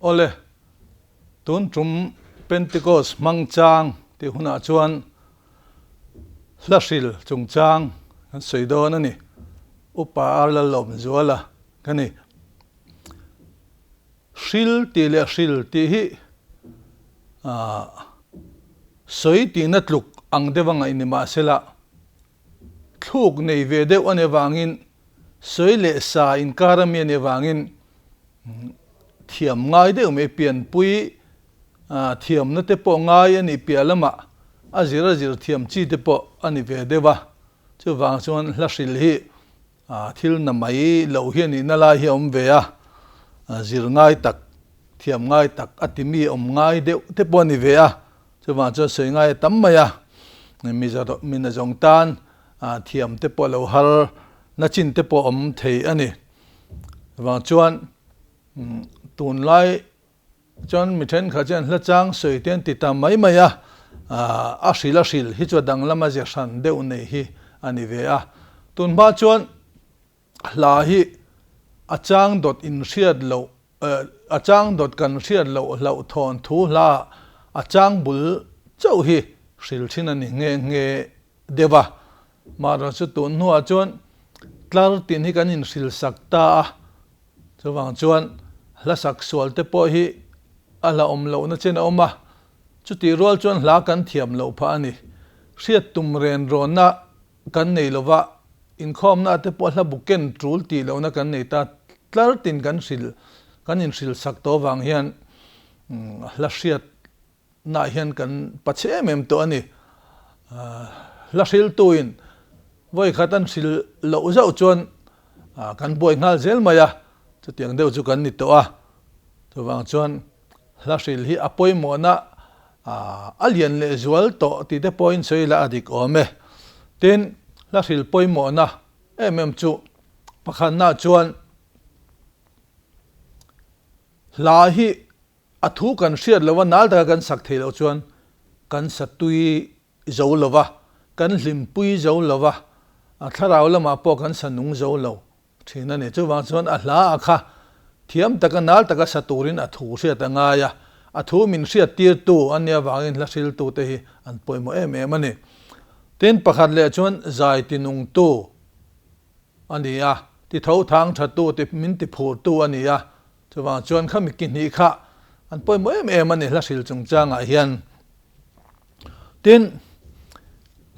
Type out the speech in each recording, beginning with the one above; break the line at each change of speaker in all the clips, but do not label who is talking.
Awle, tun tum Pentecost hmang chang tih hunah chuan hla hril chungchang kan sawi dawn a ni. Upa Ar Lalawmzuala ka ni. Hril tih leh hril tih hi sawi tihna tluk ang deuh a ngaih ni mahsela thluk nei ve deuh a nih avangin sawi leh sa inkar ami a nih avangin thiam ngai deuh mai pianpui thiamna te pawh ngai a nih piah lamah a zir a zir thiam chi te pawh a ni ve deuh a, chuvang chuan hla hril hi Thil na mai loh hi a nihna lai hi a awm ve a, zir ngai tak, thiam ngai tak a ti mi awm ngai deuh te pawh a ni ve a, chuvang chuan sawi ngai a tam mai a, mi na zawng tan thiam te pawh lo har na chin te pawh awm thei a ni. Chuvang chuan tunlai Chuan mi thenkhat chuan hla chang sawi te an ti ta mai mai a, a hril a hril hi chu a danglam a zia hran deuh nei hi a ni ve a. Tun hma chuan hla hi a chang dawt in hriat loh, a chang dawt kan hriat loh hlauhthawn thu hla a chang bul chauh hi hril thin a ni nghe nghe deuh a. Mahrawh chu tun hnuah chuan tlar tin hi kan inhril sak ta a, Chuvang chuan hla sak sual te pawh hi a hla awm lohna chen a awm a, chutih rual chuan hla kan thiam loh phah a ni. Hriat tum ren rawnna kan nei lo va, inkhawmna te pawh hla bu ken tul tih lohna kan nei ta tlar tin kan hril kan inhril sak tawh vang hian hla hriat Nah hian kan pache em em tawh a ni. Hla hriltuin vawi khat an hril loh zauh chuan kan buai nghal zel mai a, chutiang deuh chu kan ni tawh a. Chuvang chuan hla hril hi a pawimawhna a lian leh zual tawh tih te pawhin sawi ila a dik awm e. Tin, hla hril pawimawhna em em chu pakhatnaah chuan hla hi A thu kan hriat lova nal taka kan sak theih loh chuan kan satui zo lova, kan hlimpui zo lova, a thlarau lamah pawh kan sa nung zo lo thin a ni. Chuvang chuan a hla a kha thiam taka nal taka sa turin a thu hriat a ngai a, a thu min hriat tirtu a nia vangin hla hriltute hi an pawimawh em em a ni. Tin, pakhat leh chuan zai tinungtu a ni a, ti tho thang thatu, ti min ti phurtu a ni a, Chuvang chuan kha mi ki hnih kha an pawimawh em em a ni hla hril chungchangah hian. Tin,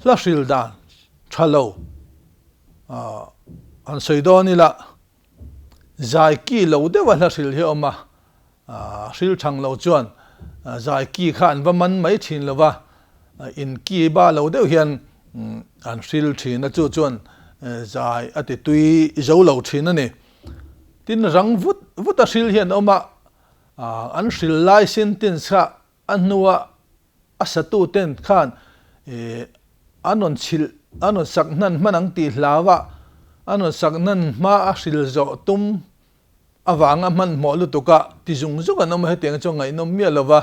hla hril dan tha lo han sawi dawn ila, zai ki lo deuha hla hril hi a awm a, hril thang lo chuan zai ki kha an va man mai thin lo va, in ki ba lo deuh hian an hril thin a, chu chuan zai a ti tui zo lo thin a ni. Tin, rang vut vut a hril hi an awm a, an hril lai sentence kha a hnua a satu ten khan an rawn chhilh, an rawn sak hnan hman ang tih hlau a, an rawn sak hnan hma a hril zawh tum avanga hmanhmawh lutuk a ti zung zung an awm a, hetiang chuan ngaihnawm miah lo va,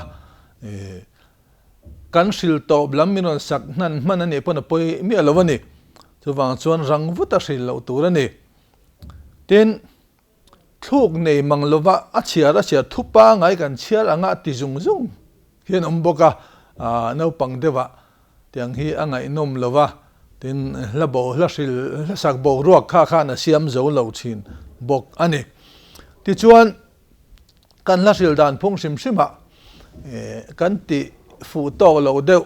kan hril tawp lam min rawn sak hnan hman a nih pawn a pawi miah lo a ni. Chuvang chuan rang vut a hril loh tur a ni. Tin, thluk nei mang lova a chhiar a chhiar thu pangai kan chhiar anga ti zung zung hian awm bawk a, naupang deuhah tiang hi a ngaihnawm lova, tin hla bo hla hril hla sak boruak kha khan a siam zo lo thin bawk a ni. Tichuan, kan hla hril dan phung hrim hrimah kan tih fuh tawk loh deuh,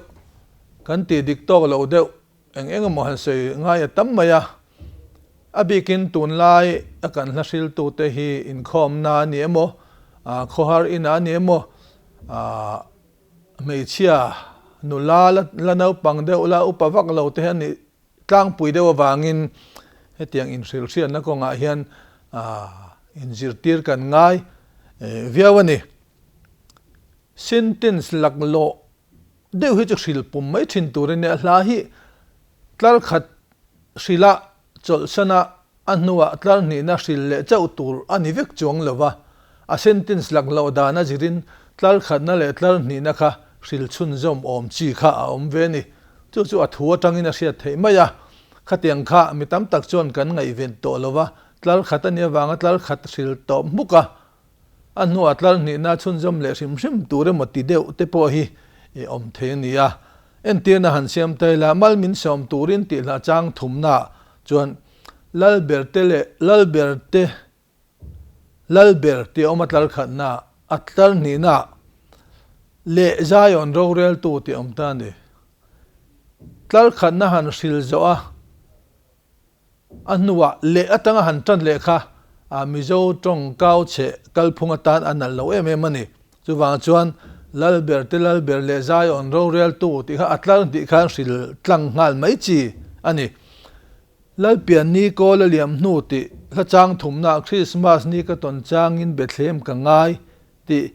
kan tih dik tawk loh deuh Eng eng emaw han sawi ngai a tam mai a, a bikin tunlai a kan hla hriltute hi inkhawmna a ni emaw, khawhar inah a ni emaw, hmeichhia nula la naupang deuh la upa vak lo te hi a nih tlangpui deuh avangin hetiang inhrilhriatna kawngah hian inzirtir kan ngai viau a ni. Sentence laklawh Deuh hi chu hril pum mai thin tur a nia, hla hi tlar khat hrila chawlhsana a hnuah tlar hnihna hril leh chauh tur a ni vek chuang lo va, a sentence lak loh dan a zirin tlar khatna leh tlar hnihna kha hril chhunzawm awm chi kha a awm ve a ni. Chu chu a thu atangin a hriat theih mai a, khatiang kha mi tam tak chuan kan ngaihven tawh lo va, tlar khat a nih avanga tlar khat hril tawp hmuk a. A hnuah tlar hnihna chhunzawm leh hrim hrim tur emaw ti deuh te pawh hi awm thei a ni a. Entirna han siam ta ila, mal min sawm turin tih hla chang thumnaah chuan Lalberte leh Lalberte Lalber tih a awm a tlar khatna, a tlar hnihna leh Zion roreltu tih a awm ta a ni. Tlar khatna han hril zawh a, a hnuah leh atanga han tan leh kha Mizo tawng kau chhe kalphung atan a nalh lo em em a ni. Chuvang chuan Lalber te Lalber leh Zion roreltu tih kha a tlar hnih khan hril tlang nghal mai chi a ni. Lalpian ni kawl a liam hnu tih hla chang thumnaah Krismas ni ka tawn changin Bethlehem ka ngai tih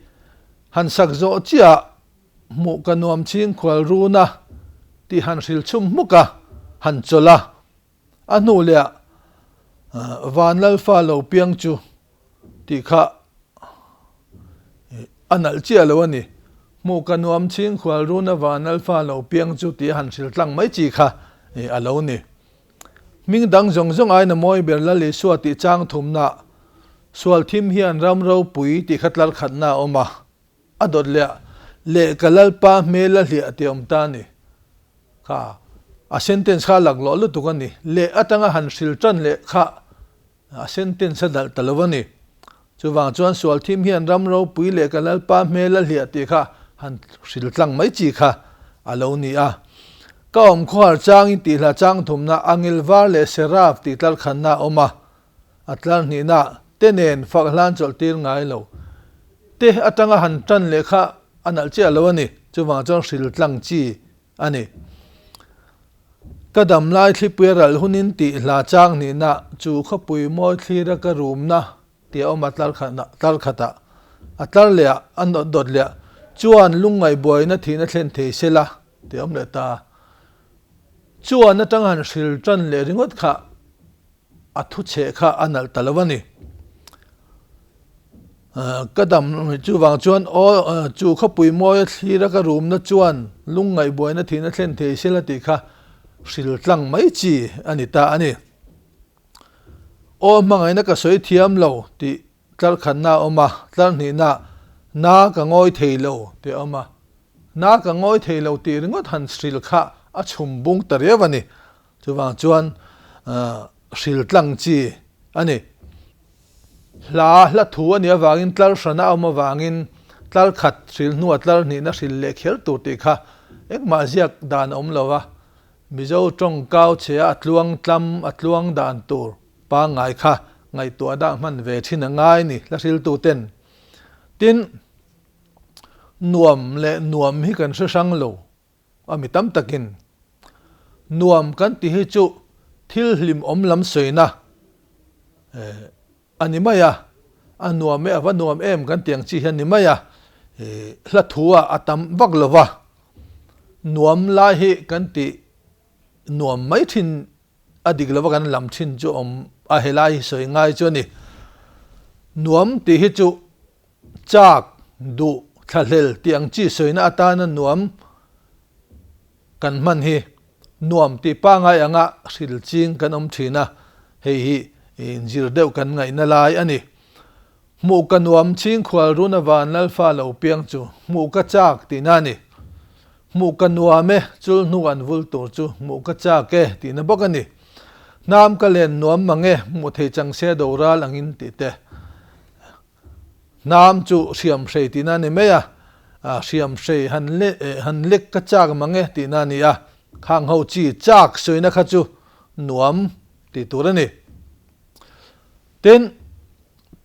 han sak zawh chiah hmuh ka nuam ching khual run a tih han hril chhum hmuk a, han chawlh a. A hnu leh ah Van Lalfa lo piang chu tih kha a nalh chiah lo a ni. Hmuh ka nuam ching khual run a Van Lalfa lo piang chu tih a han hril tlang mai chi kha a lo ni. Hming dang zawng zawng aiin a mawi ber Lal Isua tih chang thumna sual thim hian ram ropui tih kha tlar khatna a awm a. A dawt leh leh ka Lalpa hmel a hliah tih awm ta a ni. Kha a sentence kha a laklawh lutuk a ni. Leh atanga han hril tan leh kha a sentence a dalh ta lo a ni. Chuvang chuan sual thim hian ram ropui leh ka Lalpa hmel a hliah tih kha han hril tlang mai chi kha a lo ni a. Ka awm khawhar changin tih hla chang thumna angil var leh seraf tih tlarkhanna a awm a. A tlar hnihna te nen fak hlan chawlh tir ngai lo. Te atanga han tan leh kha a nalh chiah lo a ni. Chuvang chuan hril tlang chi a ni. Ka dam lai thlipui a ralh hunin tih hla chang hnihna chu khawpui mawi thlira ka rumna tih a awm a tlar khatah tlar khatah a tlar leh ah a nawt dawt leh ah chuan lungngaih buaina thihna thlen thei sela tih a awm leh ta. Chuan atanga han hril tan leh ringawt kha A thu chheh kha a nalh ta lo a ni. Ka dam chuvang chuan aw chu khawpui mawi a thlir a ka rumna chuan lungngaih buaina thihna thlen thei sela tih kha hril tlang mai chi a ni ta a ni. Aw hmangaihna ka sawi thiam lo tih tlar khatna a awm a, tlar hnihna na ka ngawi thei lo tih a awm a. Na ka ngawi thei lo tih ringawt han hril kha a chhum bung ta riau a ni. Chuvang chuan hril tlang chi a ni. Hla hla thu a nih avangin tlar hrana a awm avangin tlar khat hril hnua tlar hnihna hril leh kher tur tih kha engmah ziak dan a awm lo va. Mizo tawng kau chhia a tluang tlam a tluang dan tur pangngai kha ngaihtuah dah hman ve thin a ngai ni hla hriltu ten. Tin, nuam leh nuam hi kan hre hrang lo. A mi tam takin nuam kan ti hi chu thil hlimawm lam sawina a ni mai a, a nuam e a va nuam em kan tih ang chi hi a ni mai a, hla thu ah a tam vak lo va, nuam lai hi kan tih nuam mai thin a dik lova kan lam thin chu awm a helai hi sawi ngai chu a ni. Nuam tih hi chu Chak, duh, thlahlel tih ang chi sawina atana nuam kan hman hi nuam tih pangai anga hril ching kan awm thin a, hei hi inzir deuh kan ngaihna lai a ni. Hmuh ka nuam ching khual run a van Lalfa lo piang chu hmuh ka chak tihna a ni. Hmuh ka nuam e, chul hnu an vul tur chu hmuh ka chak e tihna bawk a ni. Hnam ka len nuam mang e, hmuh thei chang se doral angin tih te. Hnam chu hriamhrei tihna a ni mai a, hriamhrei han han lek ka chak mang e tihna a ni a, khang ho chi chak sawina kha chu nuam tih tur a ni. Tin,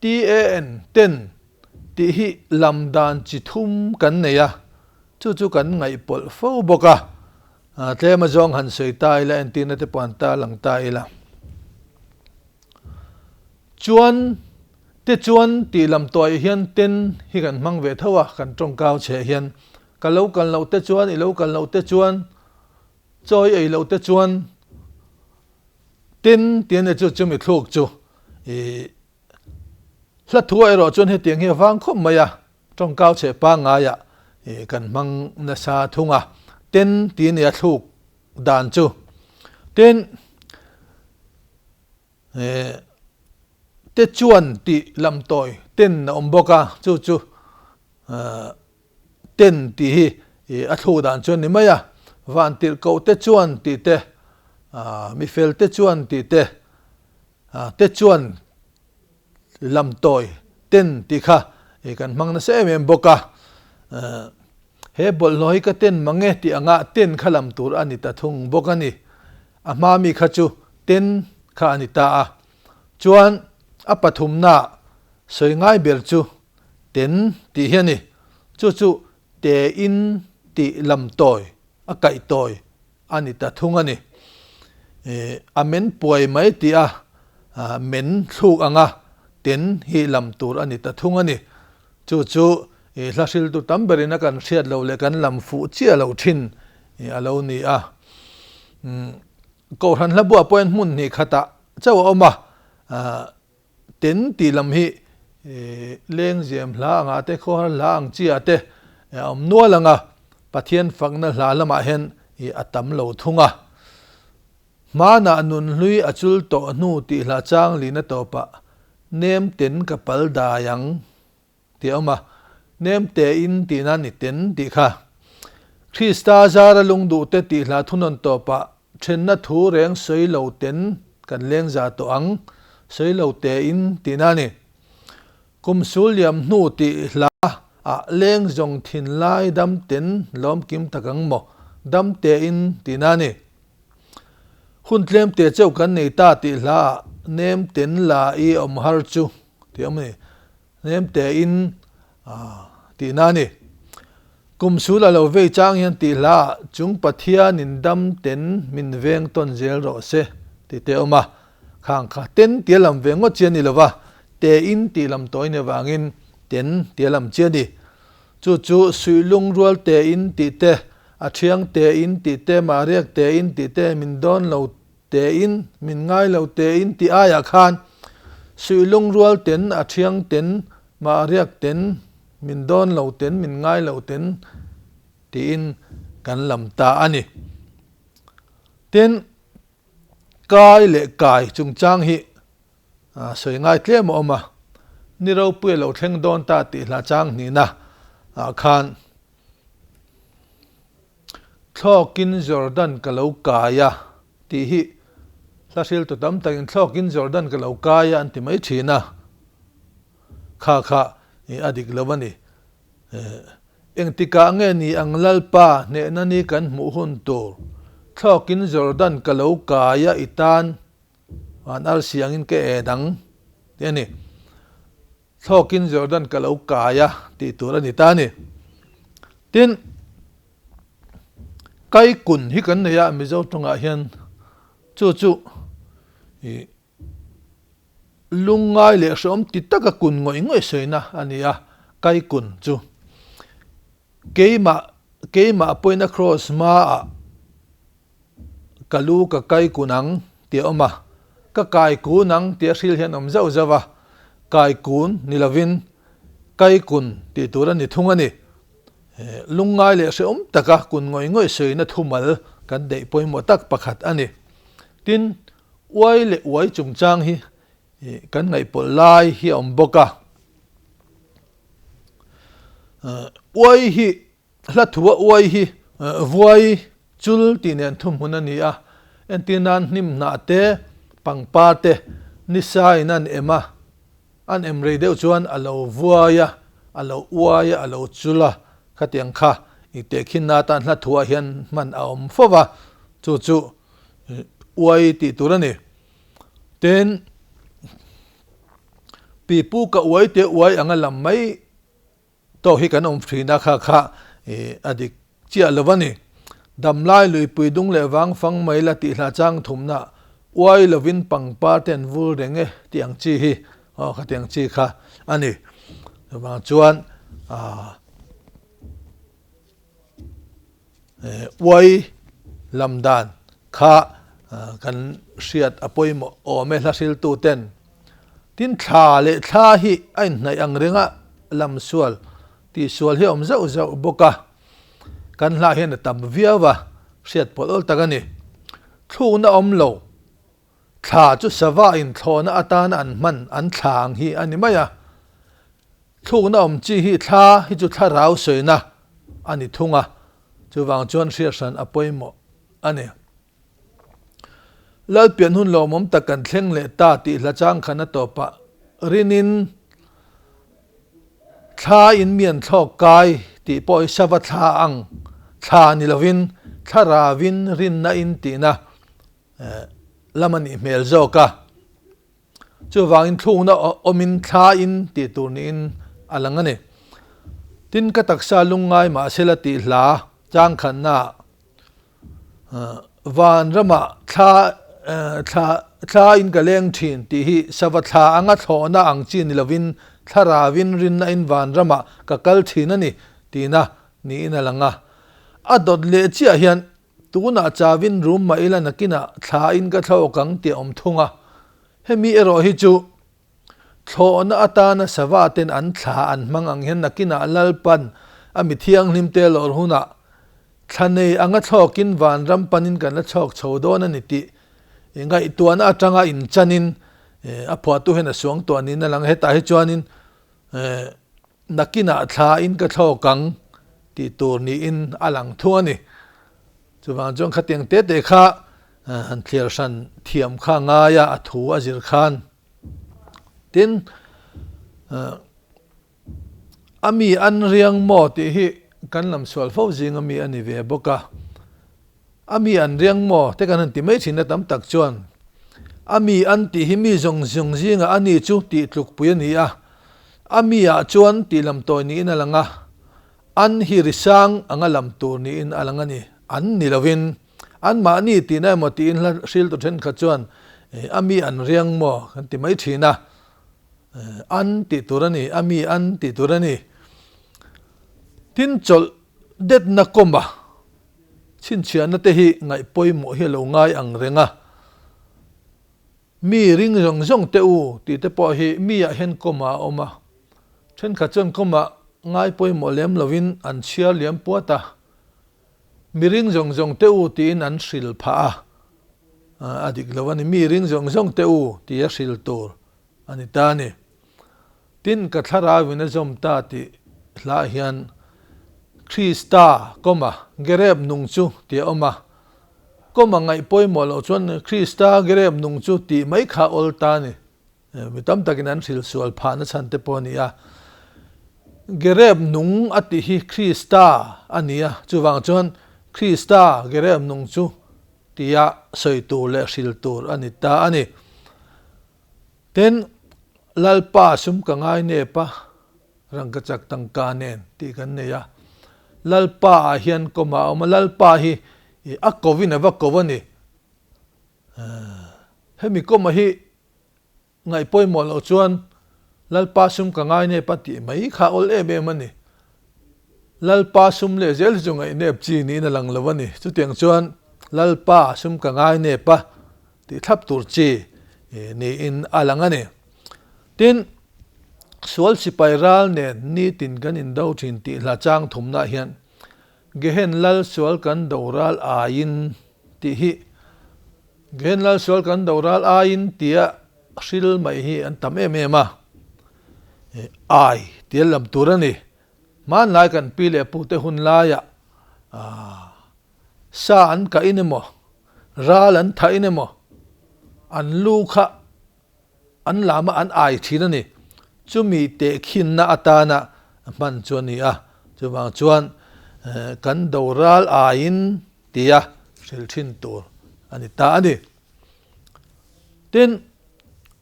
TAN, ten, tih hi lam dan chi thum kan nei a, chu chu kan ngaihpawlh fo bawk a, tlem azawng han sawi ta ila entirna te pawh han ta lang ta ila. Chuan te chuan tih lam tuaih hian ten hi kan hmang ve tho a, kan tawngkau chheh hian ka lo kal loh te chuan i lo kal loh te chuan chawi ei loh te chuan ten tih a ni chu chumi thluk chu ih hla thuah erawh chuan hetiang hi a vang khawp mai a, tawngkau chheh pangngaiah ih kan hmang nasa thung a, ten tih a ni a thluk dan chu. Tin. Te chuan tih lam tawi Ten a awm bawk a, chu chu ten tih hi a thluk dan chu a ni mai a. Vantirhkoh te chuan tih te, mifel te chuan tih te, te chuan lamtawi ten tih kha kan hmang nasa em em bawk a. He bawlhhlawh hi ka ten mang e tih anga ten kha lam tur a ni ta thung bawk a ni. A hma mi kha chu ten kha a ni ta a. Chuan a pathumna sawi ngai ber chu ten tih hi a ni. Chu chu te in tih lam tawi a kaih tawi a ni ta thung a ni. A men puai mai tih a men thluk anga ten hi lam tur a ni ta thung a ni. Chu chu hla hriltu tam berin a kan hriat loh leh kan lam fuh chiah loh thin a lo ni a. Kohhran hla buah pawhin hmun hnih khatah chauh a awm a, ten tih lam hi lengzem hla angah te, khawhar hla ang chi ah te a awm nual ang a, Pathian fakna hla lamah hian a tam lo thung a. Hmanah nunhlui a chul tawh hnu tih hla chang lihna tawpah nem ten ka pal dai ang. Tih a awm a, nem tein tihna ni ten tih kha. Krista zara lungduhte tih hla thunawn tawpah thenna thu reng sawi lo ten kan leng za tawh ang, sawi lo tein tihna a ni. Kum sul liam hnu tih hla ah leng zawng thin lai dam ten lawm kim tak ang maw, dam tein tihna a ni. Hun tlem te chauh kan nei ta tih hla ah nem ten la i awm har chu tih a awm a ni. Hnem tein tihna a ni. Kum sul a lo vei chang hian tih hla ah chung Pathianin dam ten min veng tawn zel rawh se tih te a awm a. Khang kha ten tia lam ve ngawt chi a ni lo va, tein tih lam tawi ni avangin ten tia lam chi a ni. Chu chu suihlung rual tein tih te, a thiang tein tih te, mahriak tein tih te min dawn lo Tein, min ngai lo tein tih aiah khan suihlung rual ten, a thiang ten, mah riak ten, min dawn lo ten, min ngai lo ten tiin kan lam ta a ni. Tin, kai leh kai chungchang hi sawi ngai tlem a awm a, ni ropui a lo thleng dawn ta tih hla chang hnihna ah khan Thlawkin Jordan ka lo kai a tih hi hla hriltu tam takin Thlawkin Jordan ka lo kai a an ti mai thin a, kha kha a dik lo a ni. Engtikah nge ni ang Lalpa hnehna ni kan hmuh hun tur Thlawkin Jordan ka lo kai a i tan van arsi angin ka en ang tih a ni. Thlawkin Jordan ka lo kai a tih tur a ni ta a ni. Tin, Kaikun hi kan nei a Mizo tawngah hian chu chu ih lungngai leh hreawm ti taka kun ngawih ngawih sawina a ni a, Kaikun chu. Keimah keimah pawhin a cross hmaah Ka lu ka kai kun ang tih a awm a, ka kai kun ang tih a hril hian awm zauh zauh a, kai kun ni lovin kai kun tih tur a ni thung a ni. Lungngai leh hrehawm taka kun ngawih ngawih sawina thumal kan deih pawimawh tak pakhat a ni. Tin, uai leh uai chungchang hi kan ngaihpawlh lai hi a awm bawk a. Uai hi Hla thu a uai hi vuai chul tih nen thuhmun a ni a, entir nan hnim hnah te, pangpar te nisa in an em a, an em rei deuh chuan a lo vuai a, a lo uai a, a lo chul a, khatiang kha i tehkhinna atan hla thuah hian hman a awm fo va, chu chu uai tih tur a ni. Tin, pipu ka uai te uai anga lam mai Tawk hi kan awm thin a, kha kha a dik chiah lo a ni. Damlai luipui dung leh vang fang mai la tih hla chang thumna uai lovin pangpar te an vul reng e tih ang chi hi aw khatiang chi kha a ni. Chuvang chuan Uai lam dan kha kan hriat a pawimawh awm e hla hriltu ten. Tin thla leh thla hi a inhnaih ang ringa lam sual tih sual hi a awm zauh zauh bawk a, kan hla hian a tam viau a, hriat pawlh awl tak a ni. Thlukna awm lo Thla chu sava inthlawhna atana an hman an thla ang hi a ni mai a. Thlukna awm chi hi thla hi chu thlarau sawina a ni thung a, chuvang chuan hriat hran a pawimawh a ni. Lalpian hun lawmawm tak kan thleng leh ta tih hla chang khan a tawpah rinin thla in mi an thlawk kai tih pawh hi sava thla ang thla ni lovin thlaravin rinna in tihna lam a nih hmel zawk a. Chuvangin thlukna awmin thla in tih tur niin a lang a ni. Tin, ka taksa lungngai mahsela tih hla chang khannaah Van ramah thla thla thla in ka leng thin tih hi sava thla anga thlawhna ang chi ni lovin thlaravin rinna in van ramah ka kal thin a ni tihna niin a lang a. A dawt leh chiah hian tunah chavin rum mah ila nakinah thla in ka thlawk ang tih a awm thung a. Hemi erawh hi chu Thlawhna atana sava ten an thla an hmang ang hian nakinah Lalpan a mi thianghlim te lawr hunah thla nei anga thlawkin vanram panin kan la chhawk chho dawn a ni tih ngaihtuahna atanga inchanin a phuahtu hian a suang tuah niin a lang a. Hetah hi chuanin nakinah thla in ka thlawk ang tih tur niin a lang thung a ni. Chuvang chuan khatiang te te kha han thliar hran thiam kha ngai a, a thu a zir khan. Tin, a mi an riang maw tih hi kan lam sual fo zinga mi a ni ve bawk a. A mi an riang maw te kan han ti mai thin a tam tak chuan a mi an tih hi mi zawng zawng zingah a ni chu tih tlukpui a ni a. A mi ah chuan tih lam tawi niin a lang a, an hi ri sang anga lam tur niin a lang a ni. An ni lovin Anmahni tihna emaw tiin hla hriltu thenkhat chuan a mi an riang maw kan ti mai thin a, an tih tur a ni, a mi an tih tur a ni. Tin chawlh detna kawma chhinchhiahna te hi ngaih pawimawh hi a lo ngai ang reng a, mi ring zawng zawng te u tih te pawh hi mi ah hian kawma a awm a, thenkhat chuan kawma ngai pawimawh lem lovin an chhiar liam puat a. Mi ring zawng zawng teh u tiin an hril phah a, a dik lo a ni. Mi ring zawng zawng teh u tih a hril tur a ni ta a ni. Tin, ka thlarauin a zawm ta tih hlah hian Krista kawma gerep nung chu tih a awm a. Kawma ngaih pawimawh loh chuan Krista gerep nung chu tih mai kha awl ta a ni. Mi tam takin an hrilh sual phahna chhan te pawh a ni a. Gerep nung a tih hi Krista a ni a, chuvang chuan Krista gerep nung chu tia sawi tur leh hrilh tur a ni ta a ni. Tin, Lalpa sum ka ngai nep a, rangkachak tangka nen tih kan nei a. Lalpa ah hian kawm a awm a, Lalpa hi a kovin a va ko a ni. Hemi kawma hi Ngaih pawimawh loh chuan Lalpa sum ka ngai nep a tih mai kha awl em em a ni. Lalpa sum leh zel hi chu ngaih nep chi niin a lang lo a ni. Chutiang chuan Lalpa sum ka ngai nep a tih thlap tur chi niin a lang a ni. Tin, sual sipai ral nen nitin kan indo thin tih hla chang thumnaah hian Gehen lal sual kan do ral aiin tih hi Gehen lal sual kan do ral aiin tia hril mai hi an tam em em a, ai tia lam tur a ni. Hmanlai kan pi leh pu te hun laiah sa an kah in emaw, ral an thah in emaw an lu kha An lama an ai thin a ni. Chumi tehkhinna atana hman chu a ni a. Chuvang chuan kan doral aiin tia hrilh thin tur a ni ta a ni. Tin,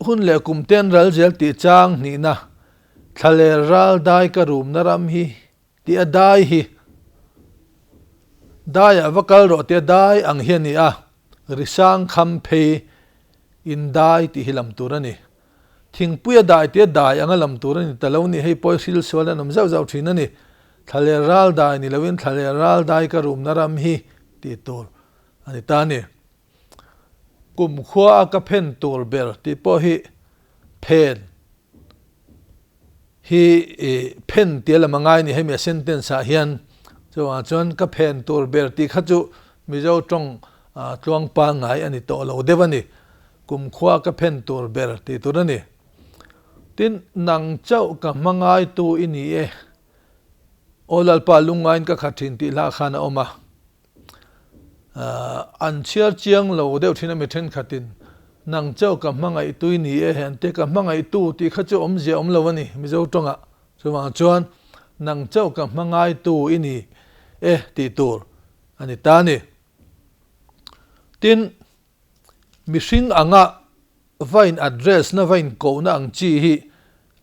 hun leh kum ten ral zel tih chang hnihna, thlaler ral dai ka rumna ram hi Tih a dai hi daiah va kal rawh tih a dai ang hi a ni a, risang kham phei in dai tih hi lam tur a ni. Thingpui a dai tih a dai anga lam tur a ni ta lo ni, hei pawh hi hril sual an awm zauh zauh thin a ni. Thlaler ral dai ni loin thlaler ral dai ka rumna ram hi tih tur a ni ta a ni. Kumkhua a ka phen tur ber tih pawh hi phen. Hi phen tia lam a ngai ni hemi a sentence ah hian chuvangah chuan ka phen tur ber tih kha chu Mizo tawng tluang pangngai a ni tawh lo deuh a ni. Kumkhua ka phen tur ber tih tur a ni. Tin, nang chauh ka hmangaitu i ni e. Aw Lalpa, lungngaiin ka khat thin tih hlah khan a awm a. An chhiar chiang lo deuh thin a mi thenkhatin, Nang chauh ka hmangaihtu i ni e, an tia ka hmangaihtu tih kha chu awmzia awm lo a ni Mizo tawngah. Chuvang chuan, Nang chauh ka hmangaitu i ni e tih tur a ni ta a ni. Tin, mihring anga va in address na va in kohna ang chi hi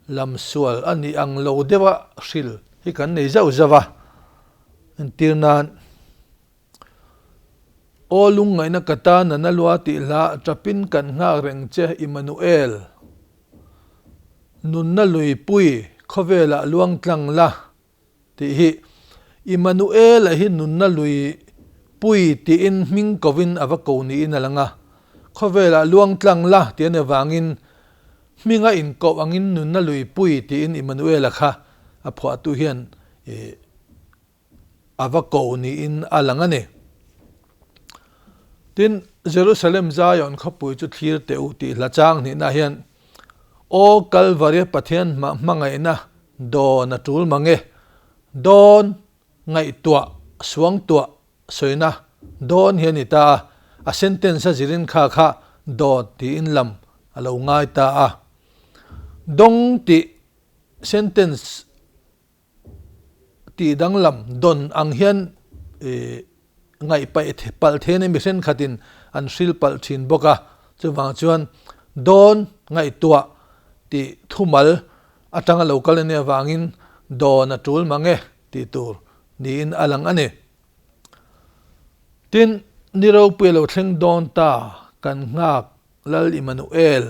lam sual a nih ang lo deuha hril hi kan nei zauh zauh a. Entir nan, Aw lungngaihna ka tan a na lua tih hla tapin kan nghak reng che Immanuel. Nunna luipui khawvelah luang tlang la. Tih hi Immanuela hi nunna lui pui tiin hming kovin a va ko niin a lang a. Khawvelah luang tlang la tih a ni avangin hminga inkoh angin nunna lui pui tiin Immanuela kha a phuahtu hian a va ko niin a lang a ni. Tin, Jerusalem Zion khawpui chu thlir teh u tih hla chang hnihna hian Aw Kalvaria Pathian hmangaihna dawn a tul mang e. Dawn ngaihtuah, suangtuah, sawina dawn hi a ni ta a, a sentence a zirin kha kha dawn tiin lam a lo ngai ta a. Dawng tih sentence Tih danglam dawn ang hian ngaih paih palh thein a mi thenkhatin an hril palh thin bawk a, chuvang chuan dawn ngaihtuah tih thumal atanga lo kal a nih avangin dawn a tul mang e tih tur niin a lang a ni. Tin, ni ropui a lo thleng dawn ta kan nghak Lal Immanuel.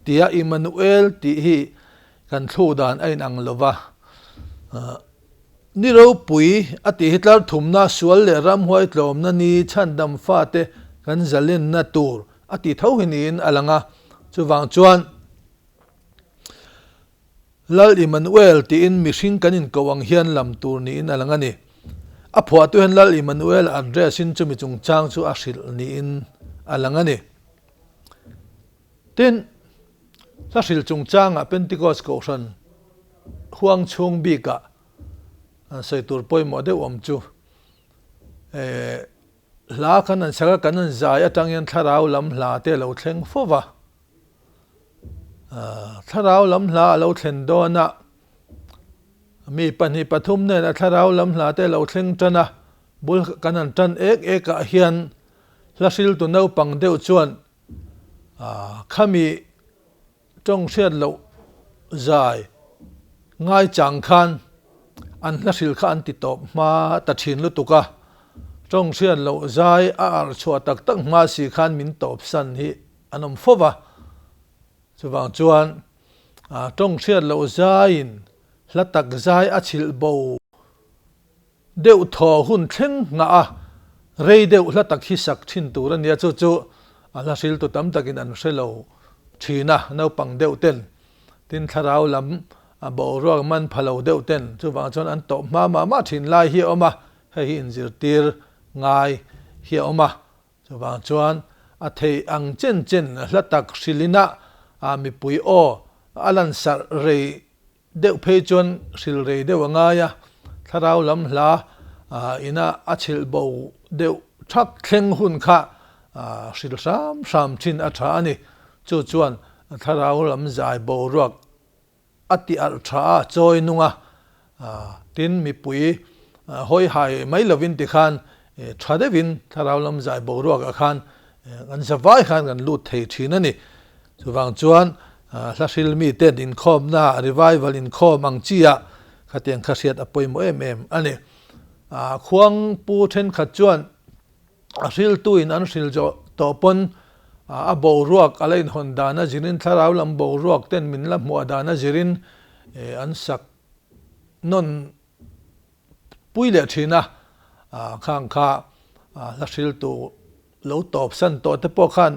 Tia Immanuel tih hi kan thluh dan a inang lo va. Ni ropui a tih hi tlar thumna, sual leh ramhuai tlawmna ni chhandam fate kan zalenna tur a tih tho hi niin a lang a. Chuvang chuan Lal Immanuel tiin mihring kan inkoh ang hian lam tur niin a lang a ni. A phuahtu hian Lal Immanuel address in chumi chungchang chu a hrilh niin a lang a ni. Tin, hla hril chungchangah Pentecost Kohhran huang chhung bikah an sawi tur pawimawh deuh awm chu hla kan an sak a, kan an zai atang hian thlarau lam hla te a lo thleng fo va. Thlarau lam hla a lo thlen dawn a, mi pahnih pathum nen a thlarau lam hla te a lo thleng tan a, bul kan han tan ek ek ah hian hla hriltu naupang deuh chuan Khami tawng hriat loh zai ngai chang khan an hla hril kha an ti tawp hma ta thin lutuk a, tawng hriat loh zai a arh chhuah tak tak hma si khan min tawp san hi an awm fo va. Chuvang chuan tawng hriat loh zaiin hla tak zai a chhilh bo Deuh thaw hun thleng nghah a, rei deuh hla tak hi sak thin tur a nia, chu chu a hla hriltu tam takin an hre lo thin a, naupang deuh ten, tin thlarau lam a boruak man pha lo deuh ten, chuvang chuan an tawp hma mah mah thin lai hi a awm a, hei hi inzirtir ngai hi a awm a, chuvang chuan a theih ang chen chen hla tak hrilhin a mipui aw a lansarh rei Deuh phei chuan hril rei deuh a ngai a, thlarau lam hla ina a chhilh bo deuh thak thleng hun kha hril hram hram thin a tha a ni. Chu chuan thlarau lam zai boruak a ti alh tha a, chawi nung a, tin mipui hawi hai mai lovin tikhan tha deuhin thlarau lam zai boruakah khan kan zavai khan kan lut thei thin a ni. Chuvang chuan hla hril mite inkhawmna, revival inkhawm ang chi-ah khatiang kha hriat a pawimawh em em a ni. Khuang pu thenkhat chuan a hriltuin an hril zawh tawh pawn a boruak a la inhawn dan a zirin, thlarau lam boruak ten min la hmuah dan a zirin an sak nawn pui leh thin a, khang kha hla hriltu lo tawp san tawh te pawh khan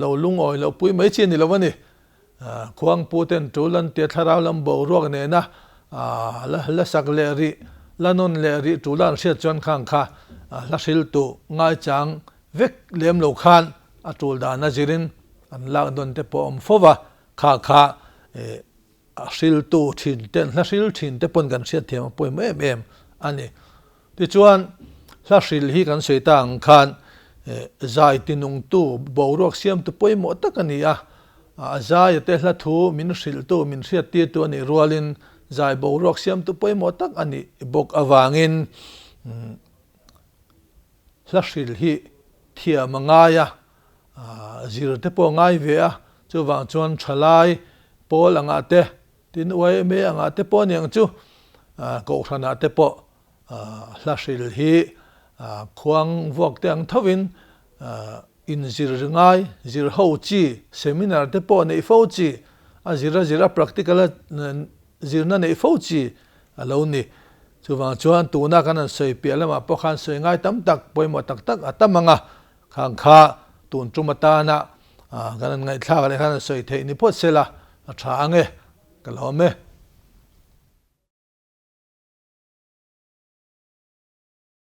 lo lungawi loh pui mai chi a ni lo a ni. Khuangpu ten tul an tia thlarau lam boruak nena la sak leh rih, la nawn leh rih tul a an hriat chuan khang kha hla hriltu ngaichang vek lem lo khan a tul dan a zirin an lak nawn te pawh a awm fo va, kha kha. A hriltu thin ten, hla hril thin te pawn kan hriatthiam a pawimawh em em a ni. Tichuan, hla hril hi kan sawi ta ang khan zai tinungtu, boruak siamtu pawimawh tak a ni a. A zaia te hla thu min hrilhtu, min hriattirtu a nih rualin zai boruak siamtu pawimawh tak a nih bawk avangin hla hril hi thiam a ngai a. Zir te pawh a ngai ve a, chuvang chuan thalai pawl angah te, tin yma angah te pawh aniang chu Kohhranah te pawh hla hril hi khuang vuak te ang thovin inzir ngai, zir ho chi, seminar te pawh neih fo chi, a zir a zir a practical a zirna neih fo chi a lo ni. Chuvang chuan tuna kan han sawi piah lamah pawh khan sawi ngai tam tak, pawimawh tak tak a tam ang a. Khang kha tun tum atana kan han ngaihthlak leh khan a sawi theih ni phawt se la, a tha ang e, ka lawm e.